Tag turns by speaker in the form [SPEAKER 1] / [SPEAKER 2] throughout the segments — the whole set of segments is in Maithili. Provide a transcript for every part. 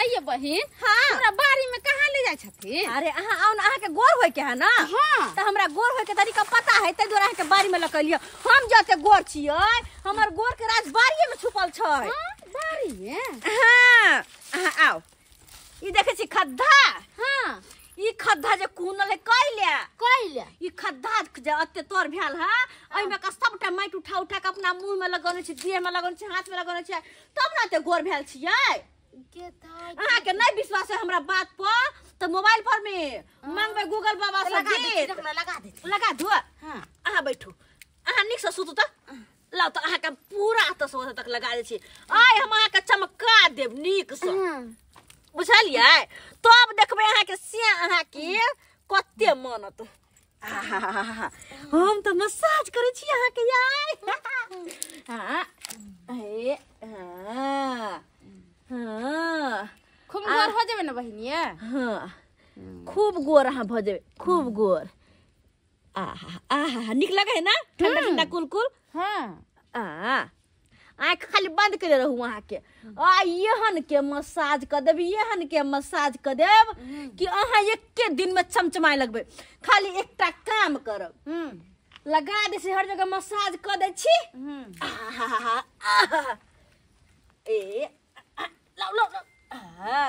[SPEAKER 1] ये बहिन।
[SPEAKER 2] हाँ।
[SPEAKER 1] हमरा बाड़ी में कहाँ ले जाय छथिन?
[SPEAKER 2] अरे अहाँ आउ न, अहाँ के गोर होय के है ना?
[SPEAKER 1] हाँ।
[SPEAKER 2] त हमरा गोर होय के तरीका पता है, तै दुआरे अहाँ के बाड़ी में लकलियो। हम जते गोर छियै, हमर गोर के राज बाड़ीए में छुपल छै।
[SPEAKER 1] हाँ, बाड़ी में?
[SPEAKER 2] हाँ, अहाँ आउ। ई देखै छी खद्धा?
[SPEAKER 1] हाँ।
[SPEAKER 2] ई खद्धा जे कुनल है कैले?
[SPEAKER 1] कैले?
[SPEAKER 2] ई खद्धा जे अते तोर भेल है, एहिमे के सबटा माटि उठा उठा के अपना मुंह में लगौने छी, देह में लगौने छी, हाथ में लगौने छी, तब न एते गोर भेल छियै।
[SPEAKER 1] के था?
[SPEAKER 2] अहाँ के नहीं विश्वास है हमरा बात पर त मोबाइल पर में मांगबै गूगल बाबा से
[SPEAKER 1] लगा दै
[SPEAKER 2] गीत।
[SPEAKER 1] छी, हमरा लगा दै छी।
[SPEAKER 2] लगा दू।
[SPEAKER 1] हाँ।
[SPEAKER 2] अहाँ बैठू, अहाँ नीक से सुतू त लाउ त अहाँ के पूरा एतऽ से ओतऽ तक लगा दै छी। आइ हम अहाँ के चमका देब नीक से।
[SPEAKER 1] हाँ।
[SPEAKER 2] बुझलियै? तब देखबै अहाँ के से अहाँ के कते मानत। आहाहाहा, हम तऽ मसाज करै छी अहाँ के यार। हाँ, ए, हाँ, हाँ।
[SPEAKER 1] खूब गोर हो जेबै ने बहिनिया?
[SPEAKER 2] हाँ, खूब गोर अहाँ भऽ जेबै, खूब गोर। आहा आहा, नीक लगै है ना ठंडा ठंडा कुल कुल?
[SPEAKER 1] हाँ।
[SPEAKER 2] आ आँख खाली बंद करे रहू अहाँ के। आ एहन के मसाज कऽ देब, एहन के मसाज कऽ देब कि अहाँ एके दिन में चमचमाए लगबै। खाली एकटा काम करब, लगा दै छी हर जगह मसाज कऽ दै छी। आहा, आहा। ए, लाउ लाउ लाउ। आहा।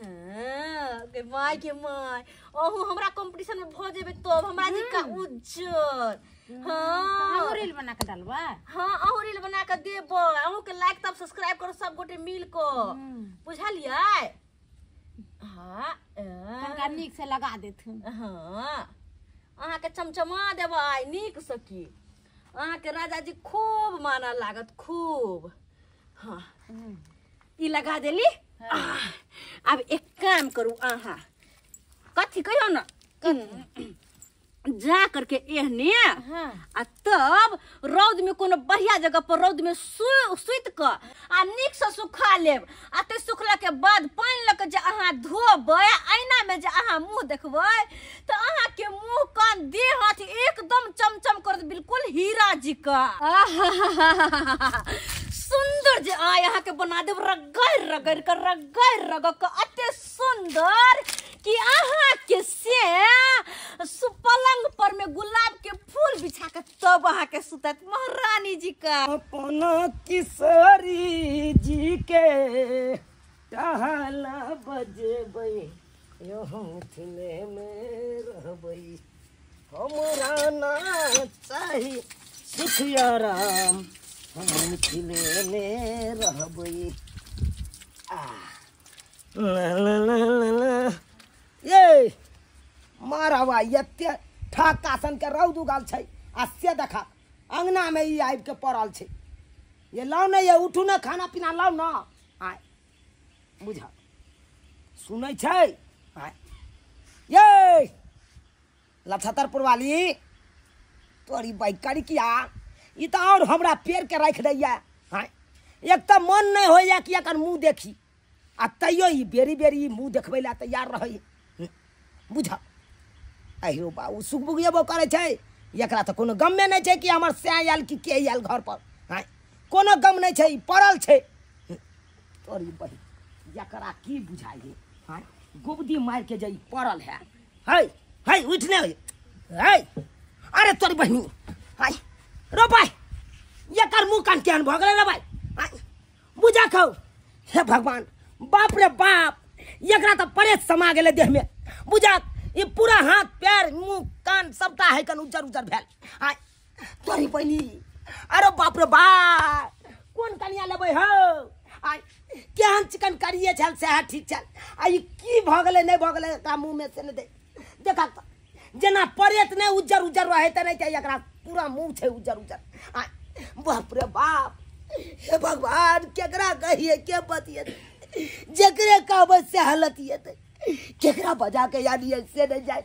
[SPEAKER 2] हाँ, गे my के my, अहूँ हमरा कंपटीशन में भऽ जेबै तब हमरा जी का उज्जर। हाँ।
[SPEAKER 1] अहूँ रील बना के डालबा?
[SPEAKER 2] हाँ, अहूँ रील बना के देबै। अहूँ के लाइक तब सब्सक्राइब करू सब गोटे मिल कऽ, बुझलियै? हाँ।
[SPEAKER 1] तनका नीक से लगा देथुन।
[SPEAKER 2] हाँ, अहाँ के चमचमा देबै नीक से की अहाँ के राजा जी खूब मानऽ लागत, खूब। हाँ, ई लगा देली। आब एक काम करू अहाँ, कथी कहियौ न, जा करके एहने।
[SPEAKER 1] हाँ।
[SPEAKER 2] आ तब रौद में कोनो बढ़िया जगह पर रौद में सुति कऽ आ नीक से सुखा लेब। आ ते सुखला के बाद पानि लऽ के जे अहाँ धोबै, आईना में जे अहाँ मुंह देखबै तऽ अहाँ के मुंह कान देह हाथ एकदम चमचम करत, बिल्कुल हीरा जी का। आहाहाहा, सुंदर जे आय अहाँ के बना देब, रगड़ रगड़ के रगड़ रगड़ के अते सुंदर कि अहाँ के से पलंग पर में गुलाब के फूल बिछा के तब अहाँ के सुतत महारानी जी का।
[SPEAKER 3] अपना किशोरी जी के टहला बजेबै, यो मिथिले में रहबै, हमरा ना चाही सुख आराम, हम मिथिले में रहबै। आ ला ला ला ला ला। ये मारवा एते ठाका सन के रौद उगल छै आ से देखा अंगना में ई आबि के पड़ल छै। ये लाउ ने, ये उठू ने, खाना पीना लाउ न। आय बुझा सुनै छै? आय ये लछतरपुर वाली तोरी बैकरी किया ई तऽ और हमरा पेड़ के राखि दैया। आय एक तऽ मन नहि होइया कि एकर मुँह देखी, आ तैयो ई बेरी बेरी मुँह देखबै लए तैयार रहै। बुझा अहिरो बाबू सुखबुगिएबो करै छै, एकरा तऽ कोनो गमे नहि छै कि हमर सै आयल कि के आयल घर पर। आँय कोनो गम नहि छै, ई पड़ल छै। तोरी बहिन एकरा की बुझाइए? आँय गुबदी मारि के जे ई पड़ल है। है है उठ ने है, अरे तोरी बहिनी आय रो भाई, एकर मुँह कान केहन भऽ गेलै रे भाई? आँय बुझा खाउ। हे भगवान, बाप रे बाप, एकरा तऽ परेश समा गेलै देह में। बुझा ई पूरा हाथ पैर मुँह कान सबटा है कन उज्जर उज्जर भेल। आय तोरी बहिनी, अरे बाप रे बाप, कोन कनिया लेबै हौ? आय केहन चिकन करिए छल सएह ठीक छल, आ ई की भऽ गेलै नहि भऽ गेलै एकरा मुँह में से नहि देखा तऽ जेना परेत नहि उज्जर उज्जर रहै तऽ नहि छै, एकरा पूरा मुँह छै उज्जर उज्जर। आय बाप रे बाप, हे भगवान, केकरा कहिए के बतिए, जकरे कहबै सएह लतिएतै। केकरा बजा के आनिए से नहि जाय,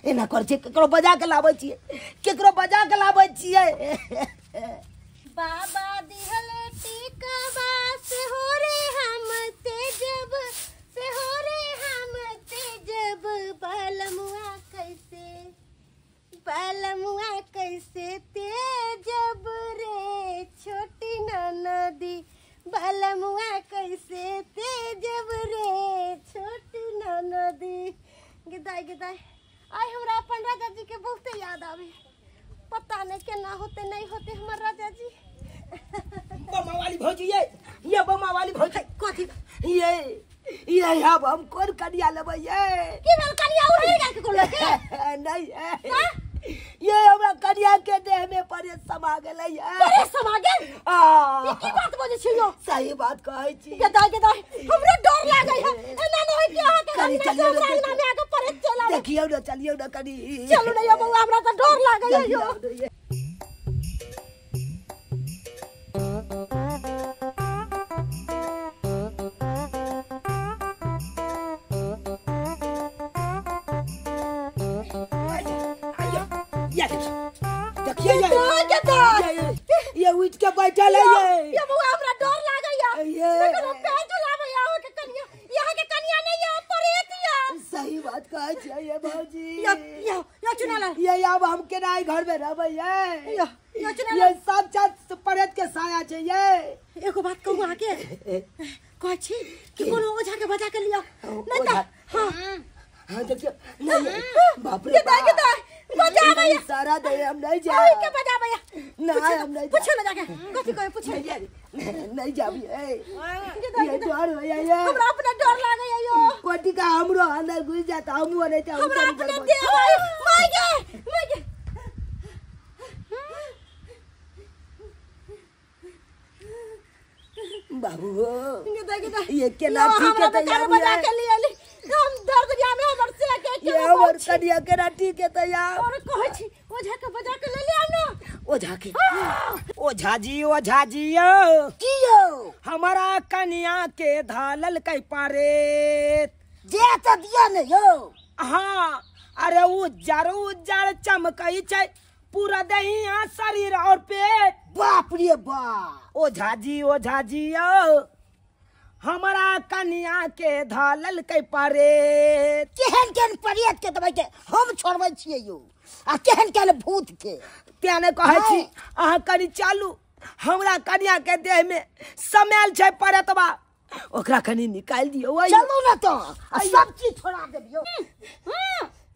[SPEAKER 3] एना करै छियै केकरो बजा के लाबै छियै, केकरो बजा के लाबै छियै।
[SPEAKER 1] बाबा दिहल टीकाबा से हो रे हम तेजब, से हो रे हम तेजब, बलमुआ कैसे, बलमुआ कैसे तेजब रे छोटी ननदी, बलमुआ कैसे तेजब रे। दाई गे दाई, आइ हमरा अपन राजा जी के बहुते याद आवे। पता नहीं केना होते नहीं होते हमर राजा जी।
[SPEAKER 3] बमा वाली भौजी ये बमा वाली भौजी
[SPEAKER 1] कथी
[SPEAKER 3] ये अब हम कोन कनिया लेबै ये?
[SPEAKER 1] की भेल कनिया उड़ै गेल के कोन लगे?
[SPEAKER 3] नहीं ये हमरा कनिया के देह में परे समा गेलै ये।
[SPEAKER 1] परे समा गेल?
[SPEAKER 3] आ
[SPEAKER 1] ई की बात बजै छी यो?
[SPEAKER 3] सही बात कहै छी।
[SPEAKER 1] गे दाई गे दाई, हमरो डर लागै है। एना न होय कि अहाँ के
[SPEAKER 3] कनी चलियौ
[SPEAKER 1] अंगना में आके परे चल आवे।
[SPEAKER 3] देखियौ न, चलियौ न कनी।
[SPEAKER 1] चलू न यो बौआ, हमरा त डर लागै है यो।
[SPEAKER 3] ये उठ के बैठल है
[SPEAKER 1] ये बौआ, हमरा डर लागै है। देखो पैर झुलाबै अहाँ के कनिया, यहाँ के कनिया नहीं है परेत या।
[SPEAKER 3] सही बात कहै छियै ये भौजी।
[SPEAKER 1] यो यो चुनालाल,
[SPEAKER 3] ये अब हम केना घर में रहबै ये?
[SPEAKER 1] यो चुनालाल,
[SPEAKER 3] ये सब चीज परेत के साया छै ये।
[SPEAKER 1] एगो बात कहू अहाँ के, कहै छी कि कोनो ओझा के बजा के लिया नहीं त। हां
[SPEAKER 3] हां देखियो नहीं, बाप रे
[SPEAKER 1] दाई के दाई बजाबै
[SPEAKER 3] सारा दे, हम नहीं जाए
[SPEAKER 1] के बजाबै
[SPEAKER 3] नहीं, हम नहीं।
[SPEAKER 1] पूछो ना जाके कथी कहे पूछो।
[SPEAKER 3] नहीं जाबी ये डर होया ये,
[SPEAKER 1] हमरा अपना डर लागै यो।
[SPEAKER 3] कोटी का हमरो अंदर घुस जाता, हमहु नहीं जाऊ।
[SPEAKER 1] हमरा अपना देह my गे my गे।
[SPEAKER 3] बाबू
[SPEAKER 1] ये
[SPEAKER 3] केना ठीक है
[SPEAKER 1] तैयार बजा के लिए ली। हम दर्द में हमर से के
[SPEAKER 3] ये हमर कनिया केना ठीक है तैयार।
[SPEAKER 1] और कहै छी ओझा के बजा के ले लिया ना।
[SPEAKER 3] ओझा के? ओझा जी, ओझा जी यो
[SPEAKER 4] की यो
[SPEAKER 3] हमारा कनिया के धालल कई पारे
[SPEAKER 4] जे त दिया ने यो।
[SPEAKER 3] हाँ अरे उज्जर उज्जर चमकई छै पूरा दहिया शरीर और पेट।
[SPEAKER 4] बाप रे बाप।
[SPEAKER 3] ओझा जी, ओझा जी यो हमारा कनिया के धालल के पारे।
[SPEAKER 4] केहन केहन परेत के दबाई के हम छोड़बै छियै यो, आ केहन केहन भूत के।
[SPEAKER 3] तें ने कहै छी अहाँ कनि चालू, हमरा कनिया के देह में समायल छै परेतबा, ओकरा कनि निकालि दियौ।
[SPEAKER 4] चलू न त आ सब चीज छोड़ा देबियौ।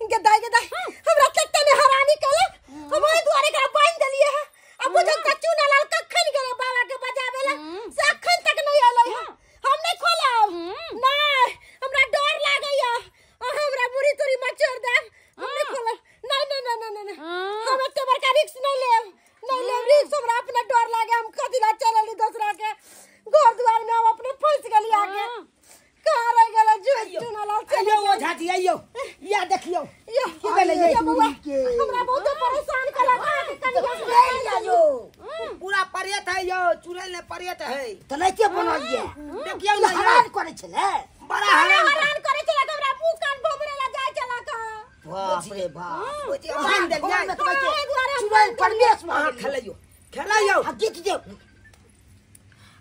[SPEAKER 1] गे दाई गे दाई, हमरा कते ने हरानी केलक, हम ओहि दुआरे एकरा बान्हि देलियै है। आ बुझल त चुनालाल कखन गेलै बाबा के बजाबै ला, से अखन तक नहीं एलै है। हम नहीं खोलब, नहीं हमरा डर लागैया, अहाँ हमरा बुरी तुरी मचोड़ देब। हम नहीं खोलब, नहीं नहीं नहीं नहीं नहीं, हम एते बड़का रिस्क नहीं लेब, नहीं लेब रिस्क। हमरा अपना डर लागे, हम कथी ला चलली दोसरा के घर दुआर में, हम अपने फंस गेली आके। कहाँ रह गेलै चुनालाल?
[SPEAKER 3] चलियो ओझा जी आइयो, या देखियो
[SPEAKER 1] की भेलै ये बौआ, हमरा बहुत परेशान केलक अहाँ के कनिया।
[SPEAKER 3] यो पूरा परेत है यो, चुड़ैल ने परेत है
[SPEAKER 4] त नै के बनलिए।
[SPEAKER 3] देखियो न
[SPEAKER 4] हरान करै छलै,
[SPEAKER 3] बड़ा हरान
[SPEAKER 1] करै छलै, हमरा मुंह कान भोमरे ला जाय छलै कहाँ।
[SPEAKER 4] बाप रे बाप।
[SPEAKER 3] बान्हि देलियै
[SPEAKER 4] चुड़ैल परमेश
[SPEAKER 3] अहाँ खेलैयो खेलैयो
[SPEAKER 4] आ गीत देव।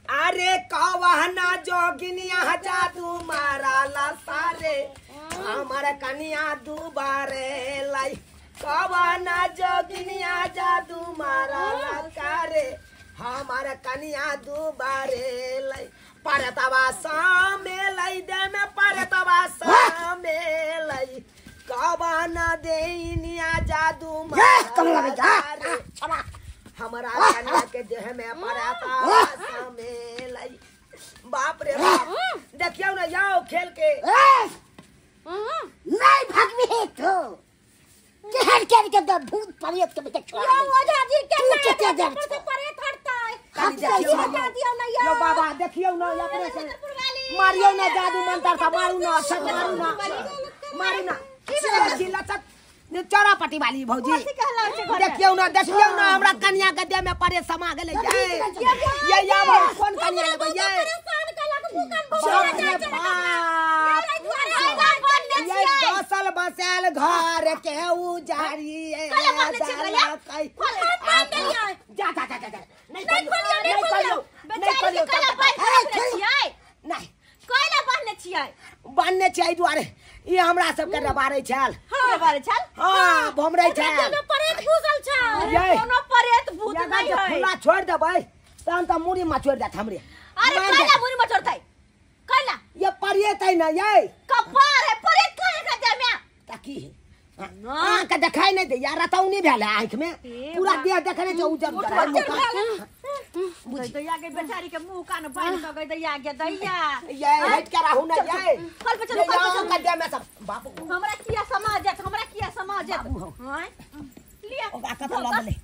[SPEAKER 3] अरे कवहना जोगिनिया जादू माराला सारे हमार कनिया दुबारे लाई। कवहना जोगिनिया जादू माराला सारे हमार कनिया दुबारे लाई। परतवा सामे लाई दे में परतवा सामे लाई। कवहना देनिया जादू माराला सारे हमारा कन्या के देह में परतवा सामे लाई। बाप रे बाप, देखियो ना जाओ खेल के
[SPEAKER 4] नहीं भागबी हे तो केहन केहन के भूत परेत के बेटा छोड़ा।
[SPEAKER 1] यो ओझा जी के ना पर से परेत हटतै।
[SPEAKER 3] देखियो ना यो बाबा, देखियो ना अपने से मारियो ना जादू मंत्र सा, मारू ना सब, मारू ना मारू ना लचक चौरा पट्टी वाली भौजी। देखियो ना, देखियो ना हमरा कनिया के देह में परे समा गेलै ये। ये या कोन कनिया लेबै ये? ये बसल बसल घर के उजारी जा जा जा जा नहीं खोलियो, नहीं खोलियो, नहीं खोलियो। नहीं
[SPEAKER 2] कोइला बान्हने छियै?
[SPEAKER 3] बान्हने छियै दुआरे ई हमरा सबके रबारै छल।
[SPEAKER 2] रबारै छल?
[SPEAKER 3] हां भमरै छल।
[SPEAKER 1] परेत घुसल छल।
[SPEAKER 2] कोनो परेत भूत नहीं है।
[SPEAKER 3] खुला छोड़ देबै तहन त मुड़ी मचोड़ देत हमरे।
[SPEAKER 2] अरे कैला मुड़ी मचोड़तै? कैला
[SPEAKER 3] ये परेत है ना ये
[SPEAKER 2] कपार है, परेत काहे का देह में?
[SPEAKER 3] त
[SPEAKER 4] की है आँख के देखाई नहीं दे यार रतौनी भेल है आँख में पूरा देह देखने छै उजर उजर
[SPEAKER 2] बुझ दैया के बेचारी के मुंह कान बांध के गई दैया के दैया
[SPEAKER 4] ये हट के रहू ना ये
[SPEAKER 2] कल पे चलो कल पे चलो
[SPEAKER 4] के देह में सब बाबू
[SPEAKER 2] हमरा किया समाज जात हमरा किया समाज जात हां लिया
[SPEAKER 4] ओकरा कत लगले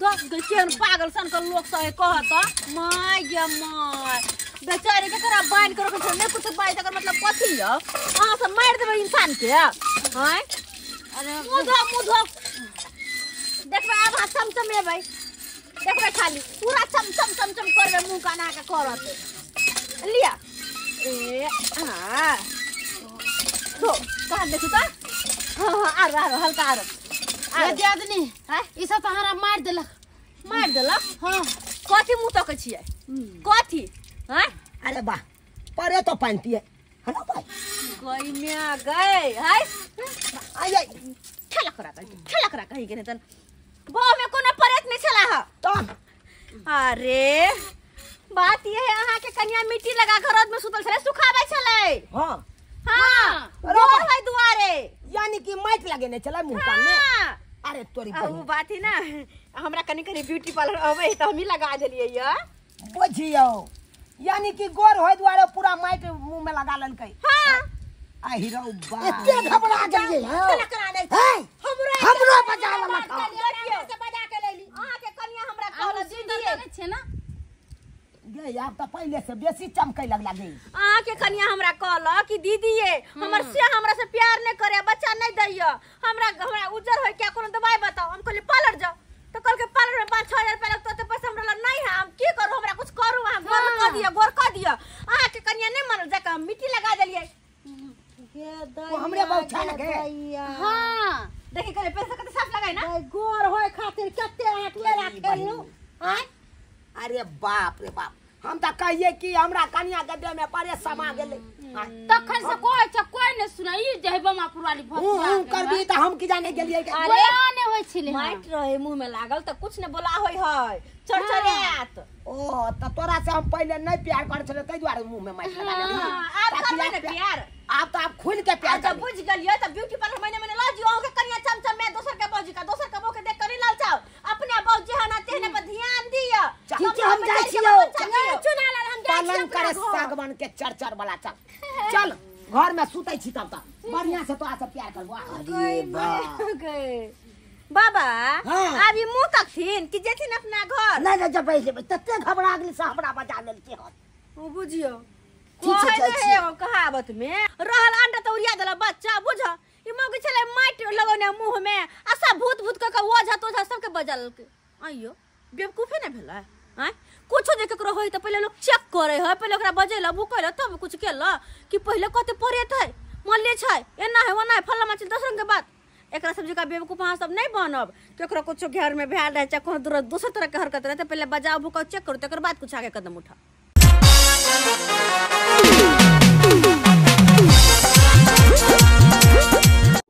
[SPEAKER 2] दस गई केहन पागल सन के लोग सब कहत my गे my बेचारी के करा बांध के रखै छै नहीं कुछ बांध तकर मतलब कथी य अहाँ सब मारि देबै इंसान के हां
[SPEAKER 5] अरे
[SPEAKER 2] मुंह धो देखबै आब अहाँ चमचमेबै देखबै खाली पूरा चम चम चम चम करबै मुंह कान अहाँके करत लिया ए हाँ धो कहाँ देखू तऽ हाँ हाँ आरो आरो हल्का आरो
[SPEAKER 5] ये दियादनी ई सब तऽ हमरा मारि देलक
[SPEAKER 2] मारि देलक
[SPEAKER 5] हाँ
[SPEAKER 2] कथी मुँह तकै छियै कथी हाँ
[SPEAKER 4] अरे वाह परे तो पानी पिए हलो भाई
[SPEAKER 2] गई म्या गई हाय
[SPEAKER 4] आई आई
[SPEAKER 2] खेला करा कहीं खेला करा कहीं के नहीं तन बो में कोनो परेत नहीं छला ह
[SPEAKER 4] तो
[SPEAKER 2] अरे बात ये है अहाँ के कन्या मिट्टी लगा के रौद में सुतल छले सुखाबै छले
[SPEAKER 4] हां
[SPEAKER 2] हां
[SPEAKER 4] अरे
[SPEAKER 2] गोर है दुआरे
[SPEAKER 4] यानी कि माइक लगे नहीं चला मुंह कान में
[SPEAKER 2] हाँ
[SPEAKER 4] अरे तोरी
[SPEAKER 2] आ उ
[SPEAKER 4] बहिन
[SPEAKER 2] बात है ना हमरा कनी कनी ब्यूटी पार्लर अबै है त हमही लगा देलियै य
[SPEAKER 4] बुझियो यानी कि गोर होय दुआरे पूरा माइक मुंह में लगा लेलकै
[SPEAKER 2] हां
[SPEAKER 4] आ हीरो बा
[SPEAKER 1] एते घबरा गेलियै
[SPEAKER 4] खेला करा नहीं
[SPEAKER 1] है
[SPEAKER 4] हमरा
[SPEAKER 1] हमरो बजा लेलक
[SPEAKER 2] देखियौ
[SPEAKER 1] से बजा के लेली
[SPEAKER 2] अहाँ के कन्या हमरा
[SPEAKER 5] अहाँ
[SPEAKER 2] कहल
[SPEAKER 5] सुन्दर
[SPEAKER 2] दीदी
[SPEAKER 5] लगै छै ना
[SPEAKER 4] गे आब त पहिले से बेसी चमकै लगला गे
[SPEAKER 2] अहाँ के कन्या हमरा कहलक कि दीदी ये हमर से हमरा से प्यार नहीं करे बच्चा नहीं दैया हमरा हमरा उजर होय क्या कोनो दवाई बताओ हम कहलिए पार्लर जाओ तो कहल के पार्लर में 5-6 हजार रुपया लगतो तो पैसा हमरा लग नहीं है हम की करू हमरा कुछ करू अहाँ गोर कऽ दिअ गोर कऽ दिअ अहाँ के कन्या नहीं मानल जाके हम मिट्टी लगा देलियै
[SPEAKER 4] वो हमरे बहुत छा लगे
[SPEAKER 5] हाँ
[SPEAKER 2] देखी कहले पैसा कते साफ लगाई ना
[SPEAKER 1] गोर होय खातिर कते अहाँ खेला खेललू आँय
[SPEAKER 4] अरे बाप रे बाप हम त कहिए कि हमरा कन्या के देह में परे समा गेलै
[SPEAKER 5] तखन से कोई छै कोई नहीं सुनै ई जे बमा पुरवाली
[SPEAKER 4] हूं हूं करबी त हम की जाने गेलियै के
[SPEAKER 2] अरे
[SPEAKER 5] बोला नहि होइ छलै
[SPEAKER 2] माटि रहे मुंह में लागल तऽ कुछ ने बोला होय है चरचरात
[SPEAKER 4] ओ त तोरा से हम पहिले नहीं प्यार करै छलियै ताहि दुआरे मुंह में माइक लगा लेली
[SPEAKER 2] हाँ, आब करबै ने प्यार
[SPEAKER 4] आब त आप खुल के प्यार
[SPEAKER 2] आब जब
[SPEAKER 4] करबै।
[SPEAKER 2] बुझ गेलियै तऽ ब्यूटी पार्लर महीने महीने लऽ जियो अहाँके कनिया चमचम में दोसर के बौजी का दोसर के बहू के देख करी लाल अपने बौजी है ना तेहने पर ध्यान दिअ
[SPEAKER 4] ठीक छै, हम जाइ छियौ।
[SPEAKER 1] चुना लाल हम जाइ
[SPEAKER 4] पलंग करे सागवान के चरचर वाला चल चल घर में सुतै छी तब तक बढ़िया से तोरा से प्यार करबो
[SPEAKER 3] अरे बा
[SPEAKER 2] बाबा
[SPEAKER 4] हाँ।
[SPEAKER 2] आब ई मुँह तकथिन कि जेथिन अपना घर
[SPEAKER 1] नहीं नहीं जबै जेबै तते घबरा गेली से हमरा बजा लेलकै हन
[SPEAKER 2] ओ बुझियो
[SPEAKER 1] ठीक छै,
[SPEAKER 2] कहै
[SPEAKER 1] जाइ
[SPEAKER 2] रहै
[SPEAKER 1] छियै।
[SPEAKER 2] एगो कहावत में रहल अंडा तऽ उड़िया देलक बच्चा बुझ ई मौगी छलै माटि लगौने मुँह में आ सब भूत भूत कऽ कऽ ओझा तोझा सबके बजा लेलकै आइयो बेवकूफे ने भेलै आँय कुछो जे केकरो होइ तऽ पहिले लोक चेक करै है पहिले ओकरा बजेलक भुकेलक तब कुछ केलक कि पहिले कते परेत है मरले छै एना है ओना है फल्ला मछली दस रंग के बात एकरा सब जगह बेवकूफ अहाँ सब नहीं बनब केकरो कुछो घर में भेल रहै छै कोनो दोसर तरह के हरकत रहै तऽ पहिले बजाओ भुकाओ चेक करू तकर बाद कुछ आगे कदम उठाओ।